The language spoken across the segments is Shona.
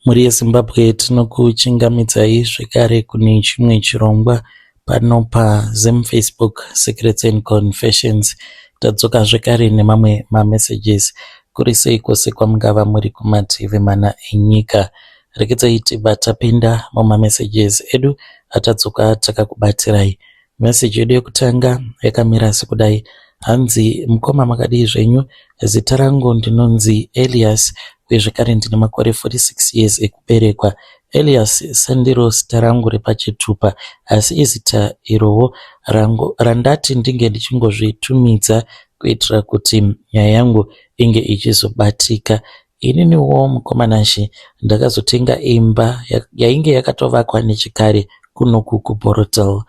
Mhuri yeZimbabwe tinokuchingamidzai zvekare kune chimwe chirongwa pano paZim Facebook Secrets and Confessions. Tadzoka zvekare nemamwe mamessages. Kuri sei kwose kwamungava muri kumativi mana enyika. Regedzai tibva tapinda mumamessages edu atadzoka takakubatirai. Message yedu yekutanga yakamira sekudai. Hanzi mukoma makadii zvenyu? Zita rangu ndinonzi Elias uye zvekare ndine makore 46 years ekuberekwa. Elias sandiro zita rangu repachitupa asi izita irowo rangu randati ndinge ndichingozvitumidza kuitira kuti nyaya yangu inge ichizobatika. Ininiwo mukoma Nashe ndakazotenga imba yainge yakatovakwa nechekare kunoku kuBorrowdale.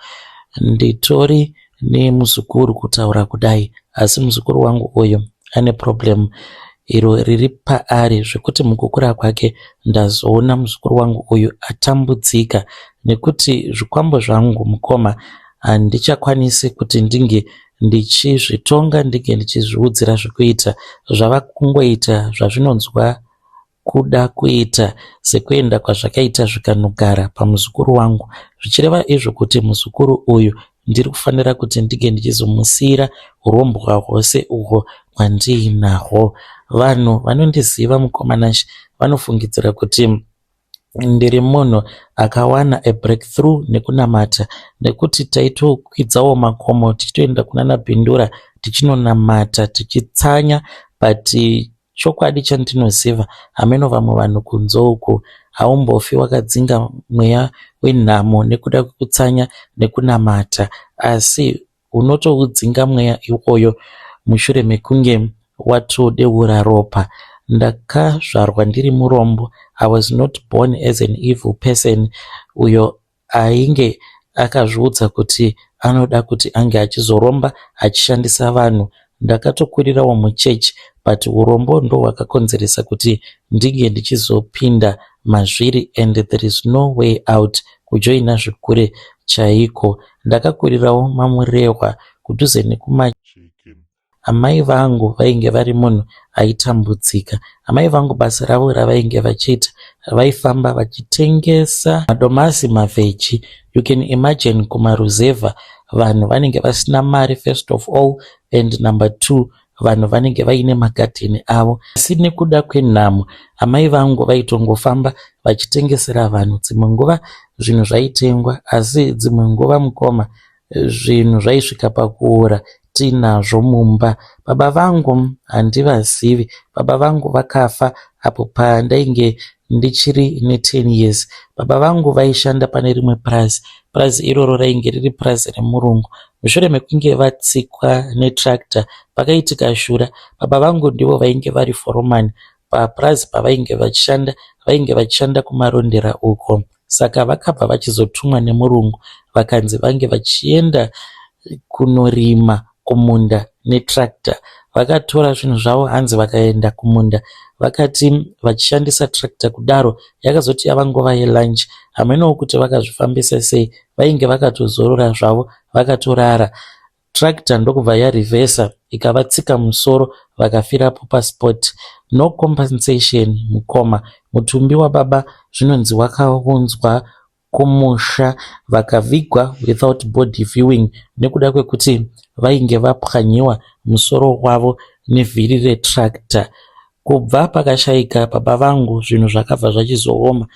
Nditori nemuzukuru kutaura kudai asi muzukuru wangu uyu ane problem iro riri paari zvekuti mukukura kwake ndazoona muzukuru wangu uyu atambudzika nekuti zvikwambo zvangu mukoma handichakwanisi kuti ndinge ndichizvitonga ndinge ndichizviudzira zvekuita zvava kungoita zvazvinonzwa kuda kuita sekuenda kwazvakaita zvikanogara pamuzukuru wangu zvichireva izvo kuti muzukuru uyu ndiri kufanira kuti ndinge ndichizomusiira hurombwa hwose uhwo hwandiinahwo. Vanhu vanondiziva mukoma Nashe vanofungidzira kuti Ndiri munhu akawana a breakthrough nekunamata nekuti taitokwidzawo makomo tichitoenda kunana Bindura tichinonamata tichitsanya but chokwadi chandinoziva hameno vamwe vanhu kunze uku haumbofi wakadzinga mweya wenhamo nekuda kwekutsanya nekunamata asi Unotoudzinga mweya iwoyo mushure mekunge watodeura ropa. Ndakazvarwa ndiri murombo, I was not born as an evil person uyo ainge akazviudza kuti anoda kuti ange achizoromba achishandisa vanhu. Ndakatokurirawo muchurch but hurombo ndohwakakonzeresa kuti ndinge ndichizopinda mazviri and there is no way out kujoina zvekure chaiko. Ndakakurirawo maMurehwa kudhuze nekuMacheke. Amai vangu vainge vari munhu aitambudzika. Amai vangu basa ravo ravainge vachiita vaifamba vachitengesa madomasi mavheji. You can imagine kumaruzevha vanhu vanenge vasina mari first of all and number two vanhu vanenge vaine magadheni avo asi nekuda kwenhamo amai vangu vaitongofamba vachitengesera vanhu dzimwe nguva zvinhu zvaitengwa asi dzimwe nguva mukoma zvinhu zvaisvika pakuora tiinazvo mumba baba vangu handivazivi baba vangu vakafa apo pandainge ndichiri ne10 years baba vangu vaishanda pane rimwe purazi purazi iroro rainge riri purazi remurungu Mushure mekunge vatsikwa netractor pakaitika shura. Baba vangu ndivo vainge vari foromani papurazi pavainge vachishanda. Vainge vachishanda kuMarondera uko saka vakabva vachizotumwa nemurungu vakanzi vange vachienda kunorima kumunda netractor. Vakatora zvinhu zvavo hanzi vakaenda kumunda vakati vachishandisa tractor kudaro yakazoti yava nguva yelunch hamenowo kuti vakazvifambisa sei vainge vakatozorora zvavo vakatorara. Tractor ndokubva yareverser ikavatsika musoro vakafirapo paspot. No compensation mukoma. Mutumbi wababa zvinonzi wakaunzwa kumusha vakavigwa without body viewing nekuda kwekuti vainge vapwanyiwa musoro wavo nevhiri retractor. Kubva pakashaika baba vangu zvinhu zvakabva zvachizooma.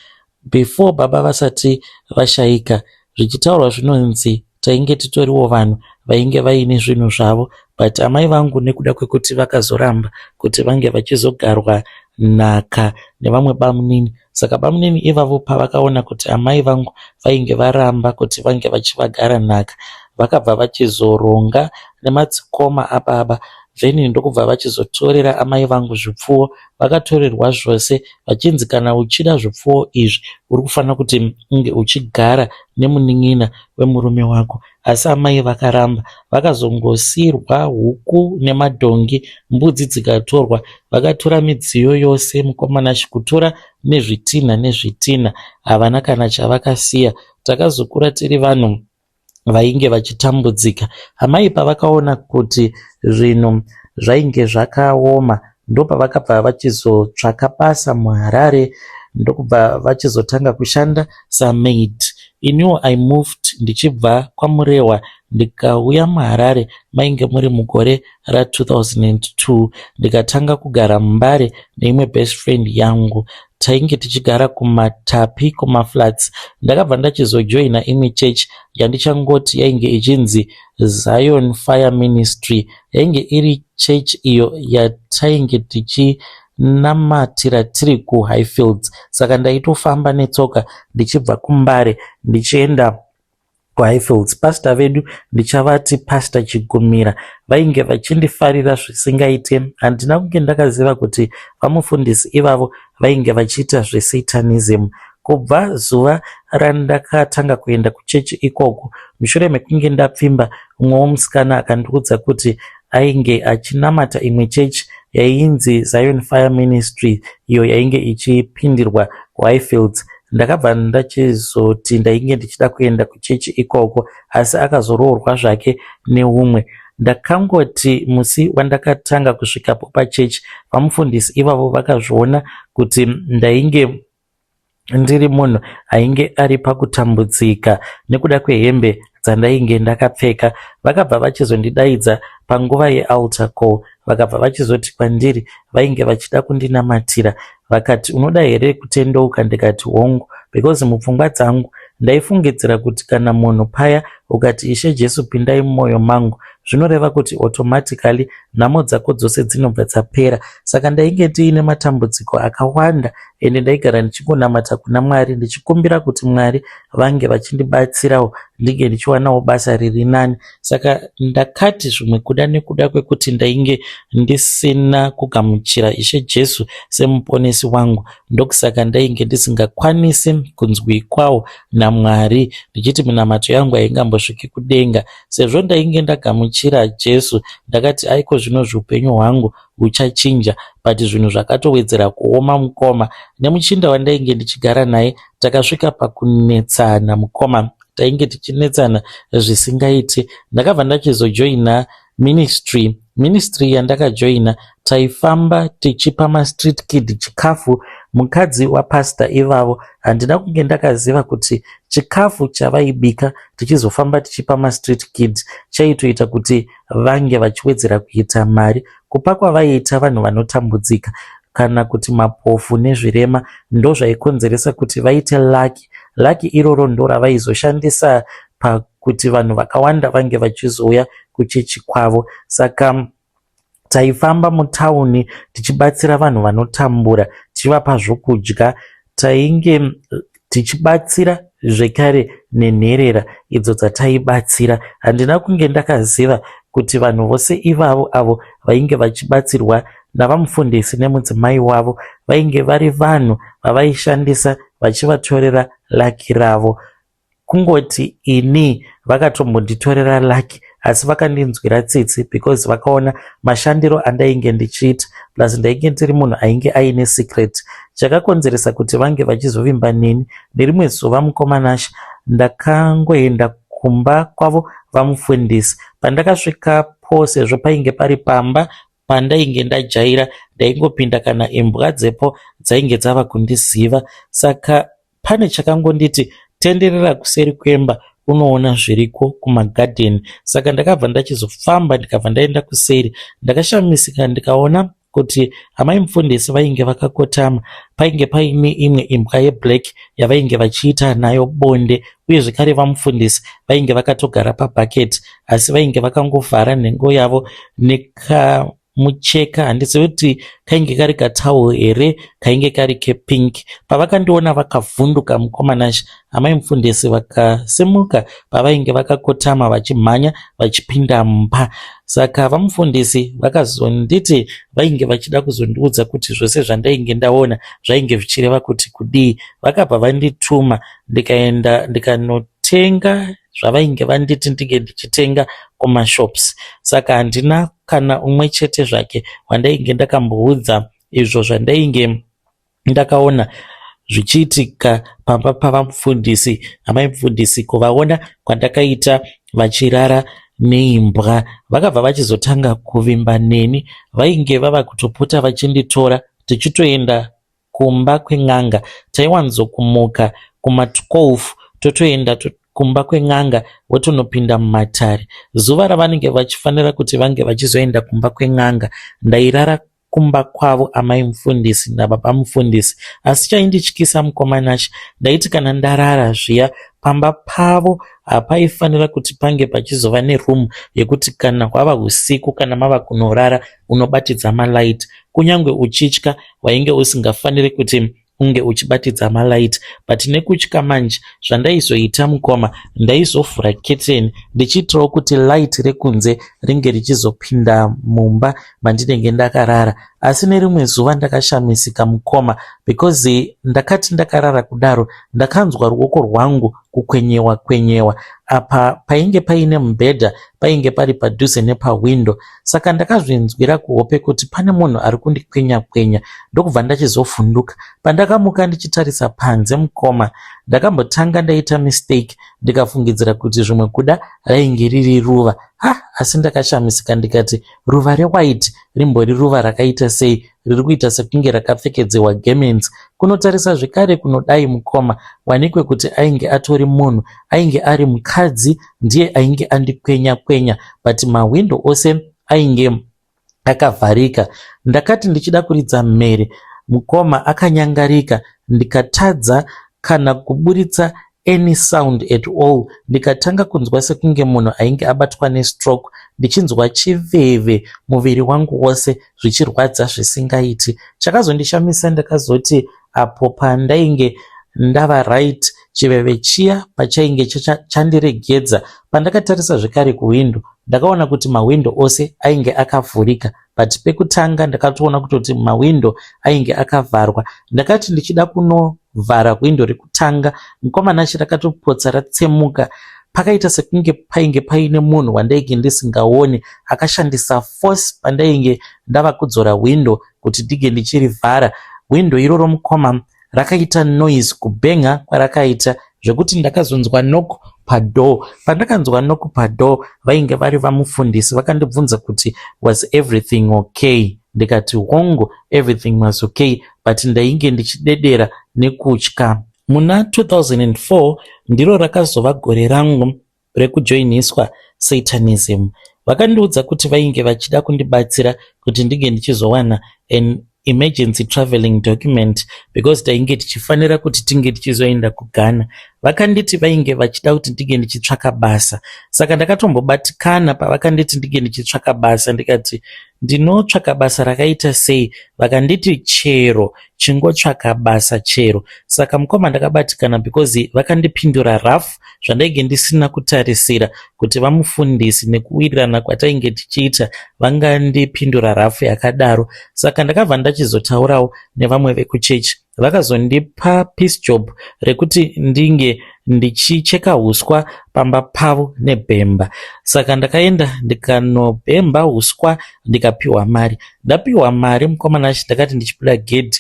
Before baba vasati vashaika zvichitaurwa zvinonzi tainge titoriwo vanhu vainge vaine zvinhu zvavo but amai vangu nekuda kwekuti vakazoramba kuti vange vachizogarwa nhaka nevamwe bamunini saka bamunini ivavo pavakaona kuti amai vangu vainge varamba kuti vange vachivagara nhaka vakabva vachizoronga nemadzikoma ababa then ndokubva vachizotorera amai vangu zvipfuwo vakatorerwa zvose vachinzi kana uchida zvipfuwo izvi uri kufanira kuti unge uchigara nemunin'ina wemurume wako asi amai vakaramba vakazongosiirwa huku nemadhongi mbudzi dzikatorwa vakatora midziyo yose mukomana chikutora nezvitinha nezvitinha havana kana chavakasiya takazokura tiri vanhu vainge vachitambudzika. Amai pavakaona kuti zvinhu zvainge zvakaoma ndopavakabva vachizotsvaka basa muHarare. ndokubva vachizotanga kushanda samaid. Iniwo I moved ndichibva kwaMurehwa ndikauya muHarare mainge muri mugore ra2002 ndikatanga kugara muMbare neimwe best friend yangu. Tainge tichigara kuMatapi kumaflats. Ndakabva ndachizojoina imwe church yandichangoti yainge ichinzi Zion Fire Ministry. Yainge iri church iyo yatainge tichinamatira tiri kuHighfields. Saka ndaitofamba netsoka ndichibva kuMbare ndichienda kuHighfields. Pastor vedu ndichavati Pastor Chigumira vainge vachindifarira zvisingaite. Handina kunge ndakaziva kuti vamufundisi ivavo vainge vachiita zvesatanism. Kubva zuva randakatanga kuenda kuchechi ikoko mushure mekunge ndapfimba umwewo musikana akandiudza kuti ainge achinamata imwe chechi yainzi Zion Fire Ministry iyo yainge ichipindirwa kuHighfields. Ndakabva ndachizoti ndainge ndichida kuenda kuchechi ikoko asi akazoroorwa zvake neumwe. Ndakangoti musi wandakatanga kusvikapo pachechi vamufundisi ivavo vakazviona kuti ndainge ndiri munhu ainge ari pakutambudzika nekuda kwehembe dzandainge ndakapfeka. Vakabva vachizondidaidza panguva yealtar call vakabva vachizoti kwandiri vainge vachida kundinamatira vakati unoda here kutendeuka ndikati hongu because mupfungwa dzangu ndaifungidzira kuti kana munhu paya ukati Ishe Jesu pindai mumwoyo mangu zvinoreva kuti automatically nhamo dzako dzose dzinobva dzapera. Saka ndainge ndiine matambudziko akawanda ende ndaigara ndichingonamata kuna Mwari ndichikumbira kuti Mwari vange vachindibatsirawo ndinge ndichiwanawo basa riri nani. Saka ndakati zvimwe kuda nekuda kwekuti ndainge ndisina kugamuchira Ishe Jesu semuponesi wangu ndokusaka ndainge ndisingakwanisi kunzwikwawo naMwari ndichiti minamato yangu haingambosviki kudenga. Sezvo ndainge ndagamuchira Jesu ndakati aiko zvino zviupenyu hwangu huchachinja but zvinhu zvakatowedzera kuoma mukoma. Nemuchinda wandainge ndichigara naye takasvika pakunetsana mukoma tainge tichinetsana zvisingaiti. Ndakabva ndachizojoina ministry. Ministry yandakajoina taifamba tichipa mastreet kid chikafu. Mukadzi wapastor ivavo handina kunge ndakaziva kuti chikafu chavaibika tichizofamba tichipa mastreet kid chaitoita kuti vange vachiwedzera kuita mari. Kupa kwavaiita vanhu vanotambudzika kana kuti mapofu nezvirema ndozvaikonzeresa kuti vaite lucky. Lucky iroro ndoravaizoshandisa pakuti vanhu vakawanda vange vachizouya kuchechi kwavo. Saka taifamba mutauni tichibatsira vanhu vanotambura tichivapa zvokudya. Tainge tichibatsira zvekare nenherera idzo dzataibatsira. Handina kunge ndakaziva kuti vanhu vose ivavo avo vainge vachibatsirwa navamufundisi nemudzimai wavo vainge vari vanhu vavaishandisa vachivatorera lucky ravo. Kungoti ini vakatombonditorera lucky asi vakandinzwira tsitsi because vakaona mashandiro andainge ndichiita plus ndainge ndiri munhu ainge aine secret. Chakakonzeresa kuti vange vachizovimba neni nerimwe zuva mukoma Nashe ndakangoenda kumba kwavo vamufundisi. Pandakasvikapo sezvo painge pari pamba pandainge ndajaira ndaingopinda kana imbwa dzepo dzainge dzava kundiziva. Saka pane chakangonditi tenderera kuseri kwemba unoona zviriko kumagadheni. Saka ndakabva ndachizofamba ndikabva ndaenda kuseri. Ndakashamisika ndikaona kuti amai mufundisi vainge vakakotama. Painge paine imwe imbwa yeblack yavainge vachiita nayo bonde uye zvekare vamufundisi vainge vakatogara pabhaketi asi vainge vakangovhara nhengo yavo nekamucheka handizivi kuti kainge kari katowel here kainge kari kepink. Pavakandiona vakavhunduka mukoma Nashe. Amai mufundisi vakasimuka pavainge vakakotama vachimhanya vachipinda mumba. Saka vamufundisi vakazonditi vainge vachida kuzondiudza kuti zvose zvandainge ndaona zvainge zvichireva kuti kudii. Vakabva vandituma ndikaenda ndikanotenga zvavainge vanditi ndinge ndichitenga kumashops. Saka handina kana umwe chete zvake wandainge ndakamboudza izvo zvandainge ndakaona zvichiitika pamba pavamufundisi amai mufundisi kuvaona kwandakaita vachirara neimbwa. Vakabva vachizotanga kuvimba neni vainge vava kutopota vachinditora tichitoenda. kumba kwen'anga. Taiwanzokumuka kuma 12 totoenda kumba kwen'anga votonopinda mumatare. Zuva ravanenge vachifanira kuti vange vachizoenda kumba kwen'anga ndairara kumba kwavo amai mufundisi nababa mufundisi. Asi chaindityisa mukoma Nashe ndaiti kana ndarara zviya pamba pavo hapaifanira kuti pange pachizova neroom yekuti kana hwava husiku kana mava kunorara unobatidza malight. Kunyangwe uchitya wainge usingafaniri kuti unge uchibatidza malight but nekutya manje zvandaizoita mukoma ndaizovhura keteni ndichiitirawo kuti light rekunze ringe richizopinda mumba mandinenge ndakarara. Asi nerimwe zuva ndakashamisika mukoma because ndakati ndakarara kudaro ndakanzwa ruoko rwangu kukwenyewa kwenyewa apa painge paine mubhedha painge pari padhuze nepahwindo saka ndakazvinzwira kuhope kuti pane munhu ari kundikwenya kwenya ndokubva ndachizovhunduka. Pandakamuka ndichitarisa panze mukoma ndakambotanga ndaita mistake ndikafungidzira kuti zvimwe kuda rainge riri ruva. Ha asi ndakashamisika ndikati ruva rewhite rimbori ruva rakaita sei riri kuita sekunge rakapfekedzerwa gemenzi. Kunotarisa zvekare kunodai mukoma wanikwe kuti ainge atori munhu ainge ari mukadzi ndiye ainge andikwenya kwenya but mahwindo ose ainge akavharika. Ndakati ndichida kuridza mhere mukoma akanyangarika ndikatadza kana kuburitsa any sound at all ndikatanga kunzwa sekunge munhu ainge abatwa nestroke ndichinzwa chiveve muviri wangu wose zvichirwadza zvisingaiti. Chakazondishamisa ndakazoti apo pandainge ndava right chiveve chiya pachainge chandiregedza pandakatarisa zvekare kuhwindo ndakaona kuti mahwindo ose ainge akavhurika but pekutanga ndakatoona kutoti mahwindo ainge akavharwa. Ndakati ndichida kunovhara hwindo rekutanga mukoma Nashe rakatopotsa ratsemuka. Pakaita sekunge painge paine munhu wandainge ndisingaoni akashandisa force pandainge ndava kudzora hwindo kuti ndige ndichirivhara. Hwindo iroro mukoma rakaita noise kubhenga kwarakaita zvekuti ndakazonzwa knock padoor. Pandakanzwa knock padoor vainge vari vamufundisi vakandibvunza kuti was everything okay ndikati hongu everything was okay but ndainge ndichidedera nekutya. Muna 2004 ndiro rakazova gore rangu rekujoiniswa Satanism. Vakandiudza kuti vainge vachida kundibatsira kuti ndinge ndichizowana an emergency travelling document because tainge tichifanira kuti tinge tichizoenda kuGhana. Vakanditi vainge vachida kuti ndinge ndichitsvaka basa. Saka ndakatombobatikana pavakanditi ndinge ndichitsvaka basa ndikati ndinotsvaka basa rakaita sei? Vakanditi chero chingotsvaka basa chero. Saka mukoma ndakabatikana because vakandipindura rough zvandainge ndisina kutarisira kuti vamufundisi nekuwirirana kwatainge tichiita vangandipindura rough yakadaro. Saka ndakabva ndachizotaurawo nevamwe vekuchechi vakazondipa piece job rekuti ndinge ndichicheka huswa pamba pavo nebhemba. Saka ndakaenda ndikanobhemba huswa ndikapiwa mari. Ndapiwa mari mukoma Nashe ndakati ndichibuda gedhi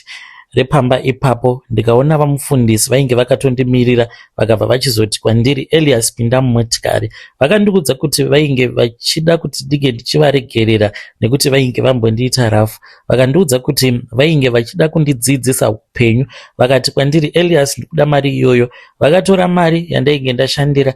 repamba ipapo ndikaona vamufundisi vainge vakatondimirira vakabva vachizoti kwandiri Elias pinda mumotikari. Vakandiudza kuti vainge vachida kuti ndinge ndichivaregerera nekuti vainge vambondiita rafu. Vakandiudza kuti vainge vachida kundidzidzisa upenyu. Vakati kwandiri Elias ndikuda mari iyoyo. Vakatora mari yandainge ndashandira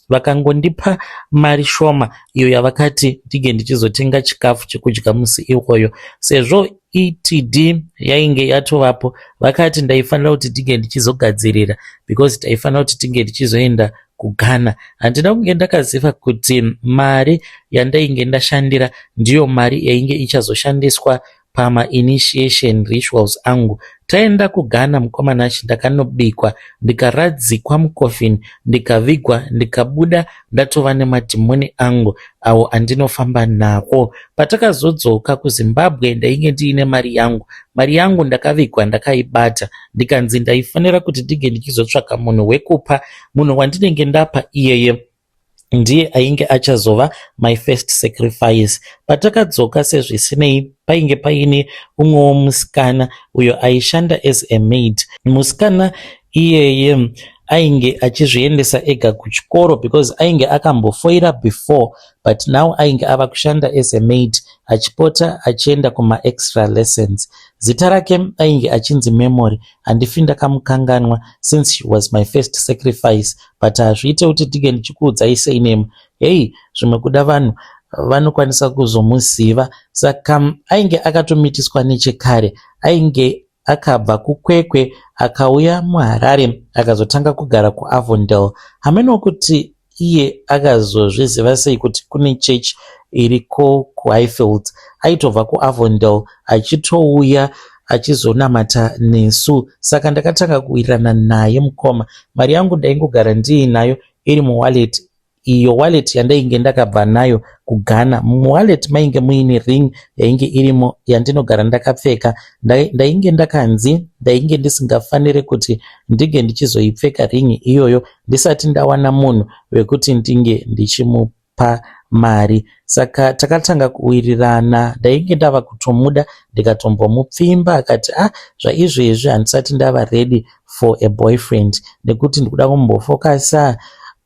vakangondipa mari shoma iyo yavakati ndinge ndichizotenga chikafu chekudya musi iwoyo. Sezvo ETD yainge yatovapo vakati ndaifanira kuti ndinge ndichizogadzirira because taifanira kuti tinge tichizoenda kuGhana. Handina kunge ndakaziva kuti mari yandainge ndashandira ndiyo mari yainge ichazoshandiswa pamainitiation rituals angu. Taenda kuGhana mukoma Nashe ndakanobikwa ndikaradzikwa mukofini ndikavigwa ndikabuda ndatova nemadhimoni angu awo andinofamba nawo. Patakazodzoka kuZimbabwe ndainge ndiine mari yangu. Mari yangu ndakavigwa ndakaibata ndikanzi ndaifanira kuti ndinge ndichizotsvaka munhu wekupa. Munhu wandinenge ndapa iyeye ndiye ainge achazova my first sacrifice. Patakadzoka sezvisinei painge paine umwewo musikana uyo aishanda as a maid. Musikana iyeye Ainge achizviendesa ega kuchikoro because ainge akambofoira before but now ainge ava kushanda as a maid achipota achienda kumaextra lessons. Zita rake ainge achinzi Memory. Handifi ndakamukanganwa since she was my first sacrifice but hazviite kuti ndinge ndichikuudzai surname. Hey, zvimwe kuda vanhu vanokwanisa kuzomuziva. Saka ainge akatomitiswa nechekare. Ainge akabva kuKwekwe akauya muHarare akazotanga kugara kuAvondale. Hameno kuti iye akazozviziva sei kuti kune chechi iriko kuHighfields. Aitobva kuAvondale achitouya achizonamata nesu. Saka ndakatanga kuwirirana naye mukoma. Mari yangu ndaingogara ndiinayo iri muwallet iyo wallet yandainge ndakabva nayo kuGhana. Muwallet mainge muine ring yainge irimo yandinogara ndakapfeka. Ndainge ndakanzi ndainge ndisingafaniri kuti ndinge ndichizoipfeka ring iyoyo ndisati ndawana munhu wekuti ndinge ndichimupa mari. Saka takatanga kuwirirana, ndainge ndava kutomuda ndikatombomupfimba akati ah zvaizvezvi handisati ndava ready for a boyfriend nekuti ndikuda kumbofokasa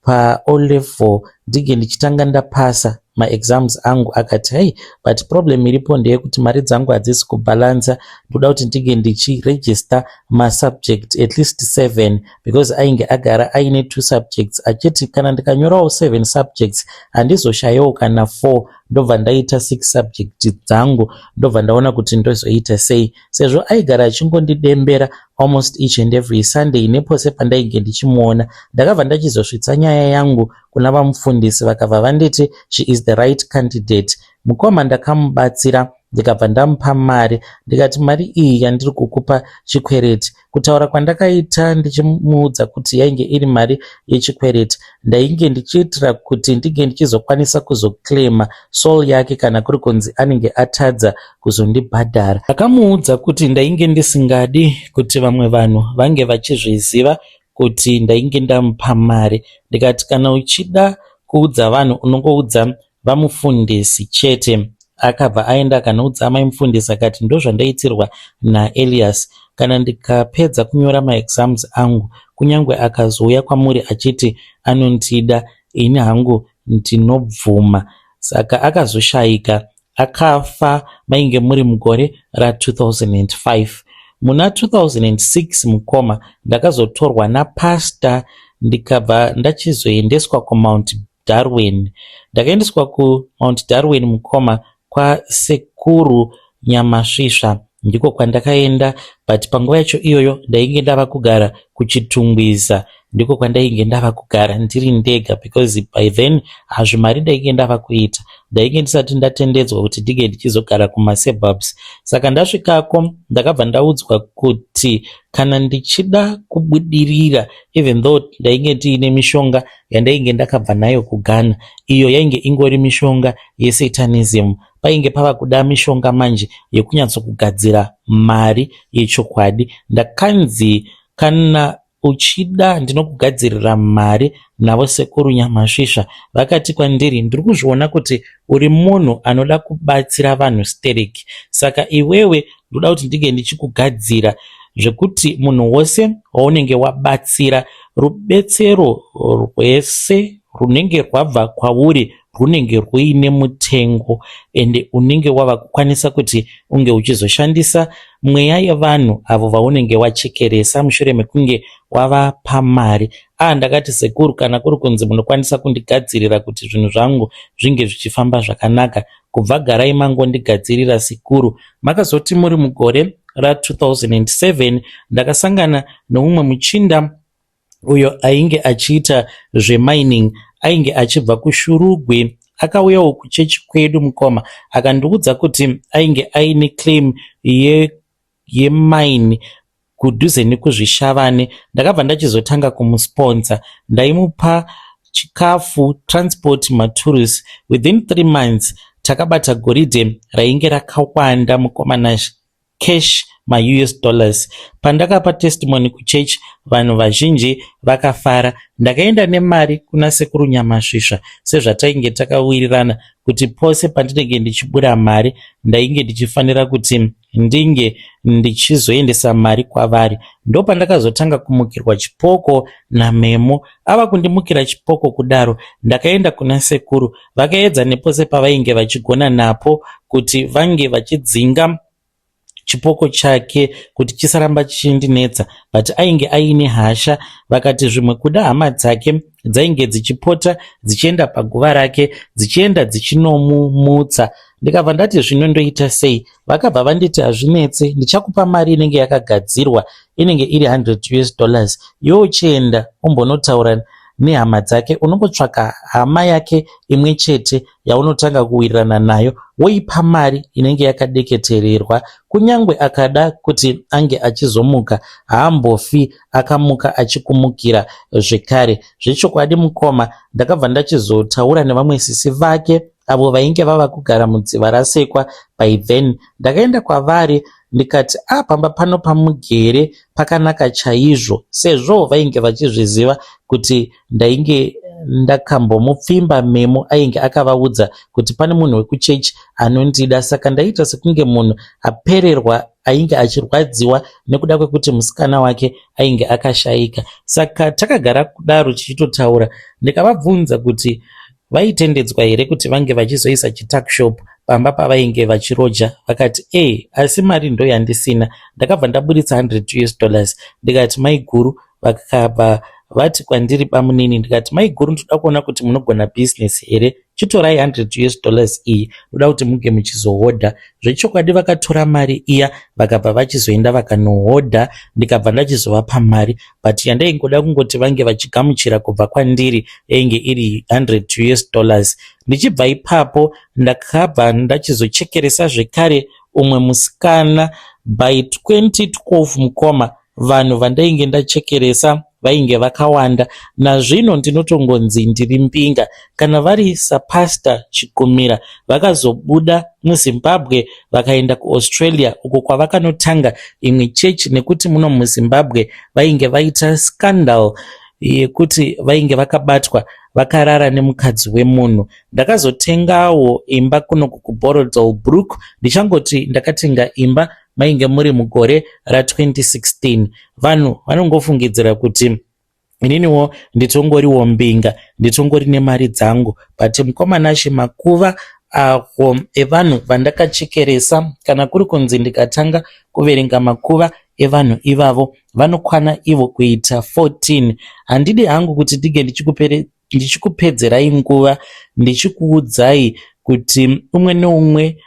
paO level ndinge ndichitanga ndapasa maexams angu. Akati hei, but problem iripo ndeyekuti mari dzangu hadzisi kubhalansa, ndoda kuti ndinge ndichiregister masubject at least 7 because ainge agara aine 2 subjects achiti kana ndikanyorawo 7 subjects handizoshayiwo kana 4 ndobva ndaita 6 subject dzangu ndobva ndaona kuti ndozoita sei sezvo aigara achingondidembera almost each and every Sunday nepose pandainge ndichimuona. Ndakabva ndachizosvitsa nyaya yangu kuna vamufundisi vakabva vanditi she is the right candidate. Mukoma, ndakamubatsira ndikabva ndamupa mari ndikati mari iyi yandiri kukupa chikwereti. Kutaura kwandakaita ndichimuudza kuti yainge iri mari yechikwereti, ndainge ndichiitira kuti ndinge ndichizokwanisa kuzoclaima soul yake kana kuri kunzi anenge atadza kuzondibhadhara. Ndakamuudza kuti ndainge ndisingadi kuti vamwe vanhu vange vachizviziva kuti ndainge ndamupa mari. Ndikati kana uchida kuudza vanhu unongoudza vamufundisi chete. Akabva aenda akanoudza amai mufundisi akati ndozvandaitirwa naElias. Kana ndikapedza kunyora maexams angu, kunyange akazouya kwamuri achiti anondida, ini hangu ndinobvuma. Saka akazoshayika akafa mainge muri mugore ra2005. Muna 2006 mukoma, ndakazotorwa napastor ndikabva ndachizoendeswa kuMount Darwin. Ndakaendeswa kuMount Darwin mukoma kwasekuru Nyamasvisva ndiko kwandakaenda but panguva yacho iyoyo ndainge ndava kugara kuChitungwiza ndiko kwandainge ndava kugara ndiri ndega because by then hazvimari ndainge ndava kuita ndainge ndisati ndatendedzwa kuti ndinge ndichizogara kumasuburbs. Saka ndasvikako ndakabva ndaudzwa kuti kana ndichida kubudirira even though ndainge ndiine mishonga yandainge ndakabva nayo kuGhana iyo yainge ingori mishonga yesatanism painge pava kuda mishonga manje yekunyatsokugadzira mari yechokwadi. Ndakanzi kana uchida ndinokugadzirira mari navo sekuru Nyamasvisva vakati kwandiri ndiri kuzviona kuti uri munhu anoda kubatsira vanhu stereki saka iwewe ndoda kuti ndinge ndichikugadzira zvekuti munhu wose waunenge wabatsira rubetsero rwese runenge rwabva kwauri rwunenge rwuine mutengo ende unenge wava kukwanisa kuti unge uchizoshandisa mweya yevanhu avo vaunenge wachekeresa mushure mekunge wavapa mari. A ndakati sekuru kana kuri kunzi munokwanisa kundigadzirira kuti zvinhu zvangu zvinge zvichifamba zvakanaka kubva garai mangondigadzirira sekuru. Makazoti muri mugore ra2007 ndakasangana neumwe muchinda uyo ainge achiita zvemining ainge achibva kuShurugwi. Akauyawo kuchechi kwedu mukoma akandiudza kuti ainge aine claim yemine kudhuze nekuZvishavane. Ndakabva ndachizotanga kumusponsor. Ndaimupa chikafu, transport, maturusi. Within 3 months takabata goridhe rainge rakawanda mukoma Nashe cash maUS dollars. Pandakapa testimony kuchechi vanhu vazhinji vakafara. Ndakaenda nemari kuna sekuru Nyamasvisva sezvatainge takawirirana kuti pose pandinenge ndichibura mari ndainge ndichifanira kuti ndinge ndichizoendesa mari kwavari. Ndopandakazotanga kumukirwa chipoko naMemo. Ava kundimukira chipoko kudaro, ndakaenda kuna sekuru vakaedza nepose pavainge vachigona napo kuti vange vachidzinga chipoko chake kuti chisaramba chichindinetsa but ainge aine hasha vakati zvimwe kuda hama dzake dzainge dzichipota dzichienda paguva rake dzichienda dzichinomumutsa ndikabva ndati zvino ndoita sei vakabva vanditi hazvinetse ndichakupa mari inenge yakagadzirwa inenge iri 100 us dollars iwe uchienda umbonotaura nehama dzake unongotsvaka hama yake imwe chete yaunotanga kuwirirana nayo woipa mari inenge yakadeketererwa kunyangwe akada kuti ange achizomuka haambofi akamuka achikumukira zvekare zvechokwadi mukoma ndakabva ndachizotaura nevamwe sisi vake avo vainge vava kugara mudziva rasekwa by then ndakaenda kwavari ndikati a ah, pamba pano pamugere pakanaka chaizvo sezvo vainge vachizviziva kuti ndainge ndakambomupfimba Memo ainge akavaudza kuti pane munhu wekuchechi anondida saka ndaiita sekunge munhu apererwa ainge achirwadziwa nekuda kwekuti musikana wake ainge akashaika saka takagara kudaro tichitotaura ndikavabvunza kuti vaitendedzwa here kuti vange vachizoisa chituckshop pamba pavainge vachiroja vakati e asi mari ndoyandisina ndakabva ndaburitsa 100 us dollars ndikati maiguru vakabva vati kwandiri bamunini ndikati maiguru ndoda kuona kuti munogona business here chitorai 100 us dollars iyi ndoda kuti muge muchizohodha zvechokwadi vakatora mari iya vakabva vachizoenda vakanohodha ndikabva ndachizovapa mari but yandaingoda kungoti vange vachigamuchira kubva kwandiri yainge iri 100 us dollars ndichibva ipapo ndakabva ndachizochekeresa zvekare umwe musikana by 2012 mukoma Vanhu vandainge ndachekeresa vainge vakawanda nazvino ndinotongonzi ndiri mbinga. Kana vari saPastor Chigumira vakazobuda muZimbabwe vakaenda kuAustralia uko kwavakanotanga imwe chechi nekuti muno muZimbabwe vainge vaita scandal yekuti vainge vakabatwa vakarara nemukadzi wemunhu. Ndakazotengawo imba kuno kuBorrowdale Brook ndichangoti ndakatenga imba mainge muri mugore ra2016 vanhu vanongofungidzira kuti ininiwo nditongoriwo mbinga nditongori nemari dzangu but mukoma Nashe makuva awo evanhu vandakachekeresa kana kuri kunzi ndikatanga kuverenga makuva evanhu ivavo vanokwana ivo kuita 14 handidi hangu kuti ndige ndichikupedzerai nguva ndichikuudzai kuti umwe neumwe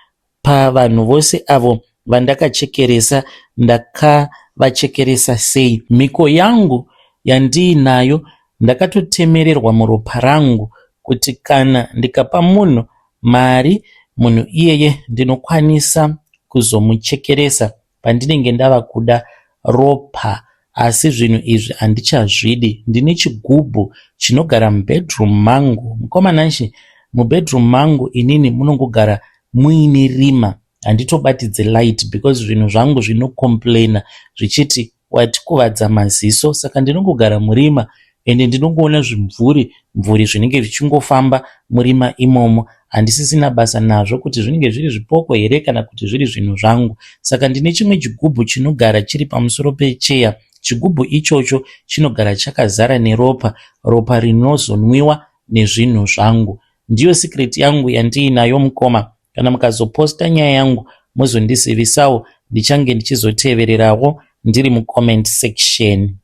Pavanhu vose avo vandakachekeresa, ndakavachekeresa sei? Mhiko yangu yandiinayo ndakatotemererwa muropa rangu kuti kana ndikapa munhu mari munhu iyeye ndinokwanisa kuzomuchekeresa pandinenge ndava kuda ropa asi zvinhu izvi handichazvidi. Ndine chigubhu chinogara mubedroom mangu. Mukoma Nashe, mubedroom mangu inini munongogara muine rima handitobatidze light because zvinhu zvangu zvinocomplainer zvichiti watikuvadza maziso saka ndinongogara murima ende ndinongoona zvimvuri mvuri zvinenge zvichingofamba murima imomo handisisina basa nazvo kuti zvinenge zviri zvipoko here kana kuti zviri zvinhu zvangu saka ndine chimwe chigubhu chinogara chiri pamusoro pecheya chigubhu ichocho chinogara chakazara neropa ropa rinozonwiwa nezvinhu zvangu ndiyo secret yangu yandiinayo mukoma kana mukazoposta nyaya yangu mozondizivisawo ndichange ndichizotevererawo ndiri mucomment section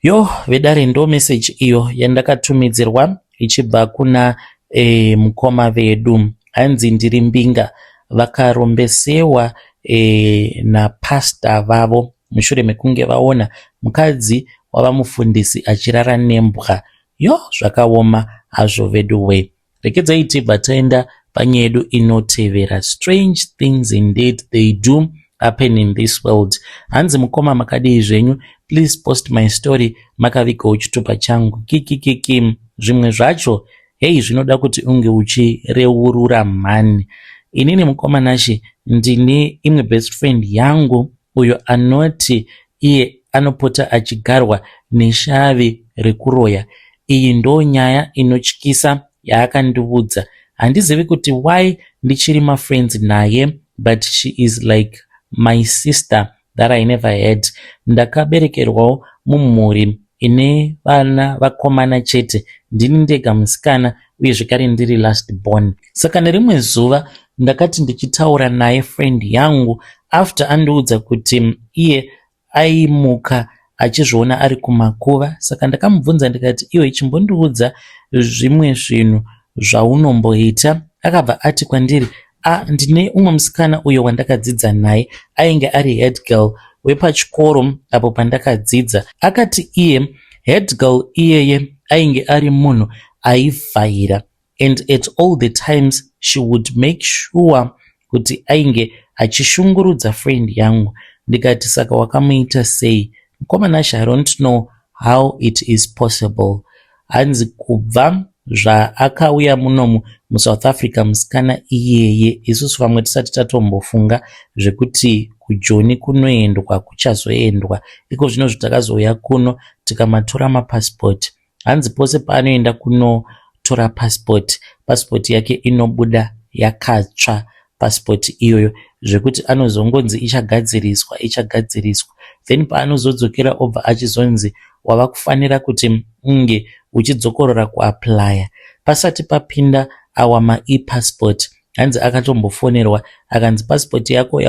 Yoh vedare ndo message iyo yandakatumidzirwa ichibva kuna e, mukoma vedu hanzi ndiri mbinga vakarombesewa e, napastor vavo mushure mekunge vaona mukadzi wavamufundisi achirara nembwa yoh zvakaoma hazvo veduwee Regedzai tibva taenda panyaya yedu inotevera. Strange things indeed they do happen in this world. Hanzi mukoma makadii zvenyu? Please post my story makavigawo chitupa changu. Kikikiki zvimwe zvacho hei zvinoda kuti unge uchireurura mhani. Inini mukoma Nashe ndine imwe best friend yangu uyo anoti iye anopota achigarwa neshavi rekuroya. Iyi ndonyaya inotyisa yaakandiudza. Handizivi kuti why ndichiri mafriends naye. But she is like my sister that I never had. Ndakaberekerwawo mumhuri ine vana vakomana chete, ndini ndega musikana uye zvekare ndiri last born. Saka nerimwe zuva ndakati ndichitaura naye friend yangu after andiudza kuti iye aimuka achizviona ari kumakuva, saka ndakamubvunza ndikati, "Iwe, chimbondiudza zvimwe zvinhu zvaunomboita." Akabva ati kwandiri, "A, ndine umwe musikana uyo wandakadzidza naye, ainge ari head girl wepachikoro apo pandakadzidza." Akati iye head girl iyeye ainge ari munhu aivhaira, and at all the times she would make sure kuti ainge achishungurudza friend yangu. Ndikati, "Saka wakamuita sei, mukoma Nashe?" I don't know how it is possible. Hanzi kubva zvaakauya munomu muSouth Africa musikana iyeye, isusu vamwe tisati tatombofunga zvekuti kuJoni kunoendwa, kuchazoendwa iko zvino zvitakazouya kuno tikamatora mapasipoti, hanzi pose paanoenda kunotora pasipoti, pasipoti yake inobuda yakatsva pasipoti iyoyo, zvekuti anozongonzi ichagadziriswa, ichagadziriswa. Then paanozodzokera obva achizonzi wava kufanira kuti unge uchidzokorora kuapplya. Pasati papinda awa maepassport, hanzi akatombofonerwa akanzi pasipoti yako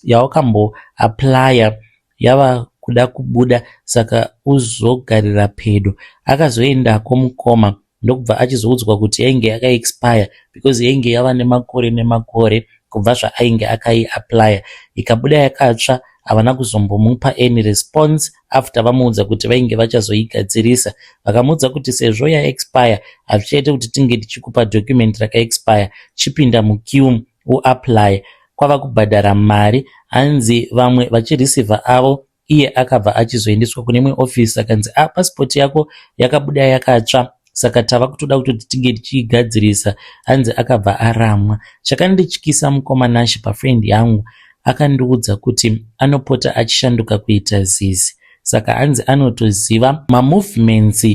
yawakamboapplya yava kuda kubuda, saka uzogarira pedo. Akazoendako mukoma, ndokubva achizoudzwa kuti yainge yakaexpire because yainge yava nemakore nemakore kubva zvaainge akaiapplya, ikabuda yakatsva. Havana kuzombomupa any response after vamuudza kuti vainge vachazoigadzirisa. Vakamuudza kuti sezvo yaexpire, hazvichaite kuti tinge tichikupa document rakaexpire, chipinda muqueue uapply. Kwava kubhadhara mari, hanzi vamwe vachireceiva avo, iye akabva achizoendeswa kune imwe ofisi akanzi, "A, pasipoti yako yakabuda yakatsva, saka tava kutoda kutoti tinge tichiigadzirisa." Hanzi akabva aramwa. Chakandityisa, mukoma Nashe, pafriend yangu, akandiudza kuti anopota achishanduka kuita zizi. Saka hanzi anotoziva mamovements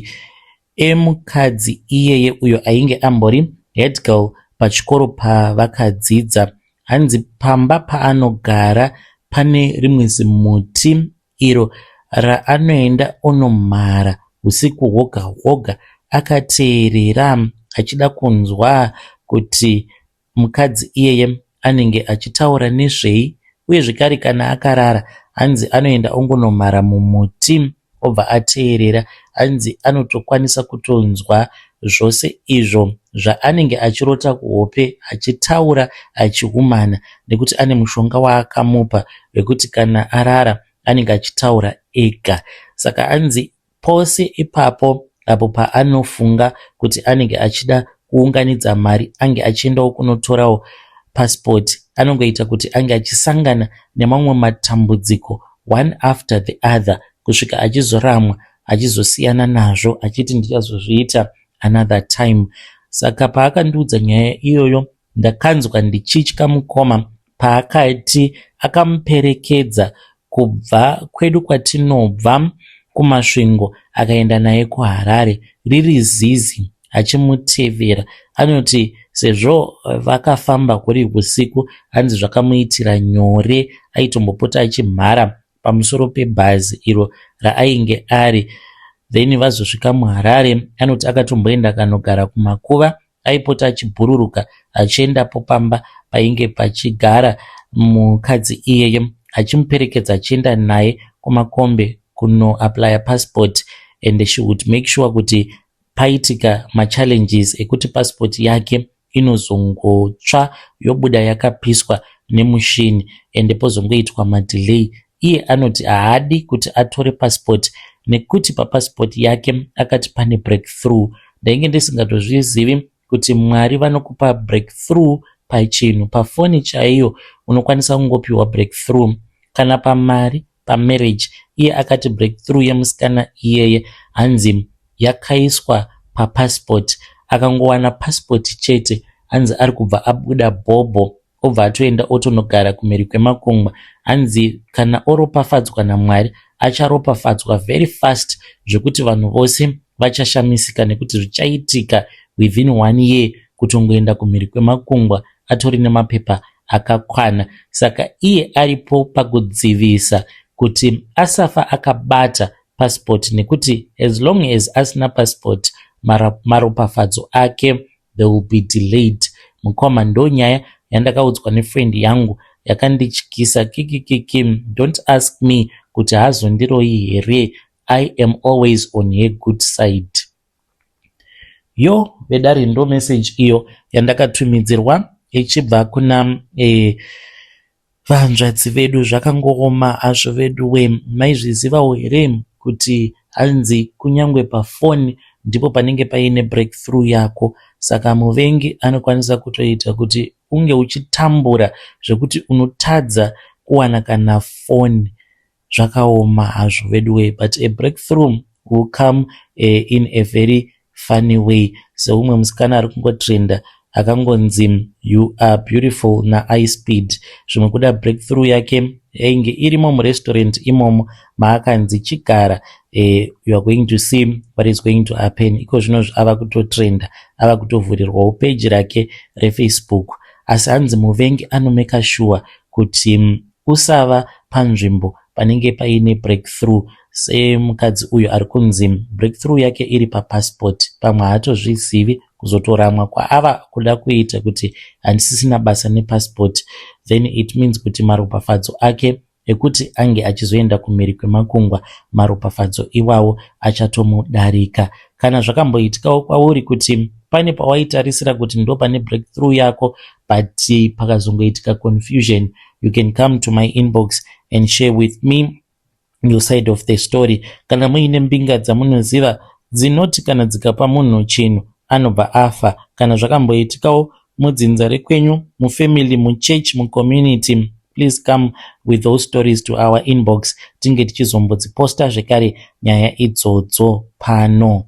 emukadzi iyeye uyo ainge ambori head girl pachikoro pavakadzidza. Hanzi pamba paanogara pane rimwe zimuti iro raanoenda onomhara usiku hwoga hwoga akateerera, achida kunzwa kuti mukadzi iyeye anenge achitaura nezvei. Uye zvekare kana akarara, hanzi anoenda ongonomhara mumuti obva ateerera. Hanzi anotokwanisa kutonzwa zvose izvo zvaanenge achirota kuhope achitaura achihumana, nekuti ane mushonga waakamupa wekuti kana arara anenge achitaura ega. Saka hanzi pose ipapo apo paanofunga kuti anenge achida kuunganidza mari ange achiendawo kunotorawo pasipoti, anongoita kuti ange achisangana nemamwe matambudziko one after the other, kusvika achizoramwa, achizosiyana nazvo achiti ndichazozviita another time. Saka paakandiudza nyaya iyoyo, ndakanzwa ndichitya, mukoma. Paakati akamuperekedza kubva kwedu kwatinobva kuMasvingo akaenda naye kuHarare riri zizi achimutevera, anoti sezvo vakafamba kuri usiku, hanzi zvakamuitira nyore, aitombopota achimhara pamusoro pebhazi iro raainge ari. Then vazosvika muHarare, anoti akatomboenda akanogara kumakuva, aipota achibhururuka achiendapo pamba painge pachigara mukadzi iyeye, achimuperekedza achienda naye kuMakombe kunoapplya passport, and she would make sure kuti paitika machallenges ekuti passport yake inozongotsva, yobuda yakapiswa nemushini, ende pozongoitwa madelay. Iye anoti haadi kuti atore passport nekuti papassport yake akati pane breakthrough. Ndainge ndisingatozvizivi kuti Mwari vanokupa breakthrough pachinhu, pafoni chaiyo unokwanisa kungopiwa breakthrough, kana pamari, pamarriage. Iye akati breakthrough yemusikana iyeye hanzi yakaiswa papassport. Akangowana passport chete, hanzi ari kubva abuda bhobho, obva atoenda otonogara kumhiri kwemakungwa. Hanzi kana oropafadzwa naMwari, acharopafadzwa very fast zvekuti vanhu vose vachashamisika, nekuti zvichaitika within one year, kutongoenda kumhiri kwemakungwa atori nemapepa. akakwana. Saka iye aripo pakudzivisa kuti asafa akabata passport nekuti as long as asina passport, maropafadzo ake, they will be delayed. Mukoma, ndonyaya yandakaudzwa nefriend yangu yakandityisa kikikiki. Don't ask me kuti haazondiroyi here. I am always on her good side. Yo vedare, ndo message iyo yandakatumidzirwa ichibva kuna vanzvadzi vedu. Zvakangooma hazvo vedu we. Maizvizivawo here kuti hanzi kunyange pafoni ndipo panenge paine breakthrough yako? Saka muvengi anokwanisa kutoita kuti unge uchitambura zvekuti unotadza kuwana kana foni. Zvakaoma hazvo vedu we, but a breakthrough will come in a very funny way. Seumwe musikana ari kungotrenda akangonzi "You are beautiful" naIspeed, zvimwe kuda breakthrough yake yainge irimo murestaurant imomo maakanzi chigara, you are going to see what is going to happen. Iko zvino ava kutotrenda, ava kutovhurirwawo peji rake reFacebook. Asi hanzi muvengi anomeka sure kuti usava panzvimbo panenge paine breakthrough, semukadzi uyu ari kunzi breakthrough yake iri papassport. Pamwe haatozvizivi, kuzotoramwa kwaava kuda kuita kuti handisisina basa nepassport, then it means kuti maropafadzo ake ekuti ange achizoenda kumhiri kwemakungwa, maropafadzo iwawo achatomudarika. Kana zvakamboitikawo kwauri kuti pane pawaitarisira kuti ndo pane breakthrough yako, but pakazongoitika confusion, you can come to my inbox and share with me your side of the story. Kana muine mbinga dzamunoziva dzinoti kana dzikapa munhu chinhu anobva afa, kana zvakamboitikawo mudzinza rekwenyu, mufamily, muchurch, mucommunity, please come with those stories to our inbox, tinge tichizombodziposta zvekare nyaya idzodzo pano.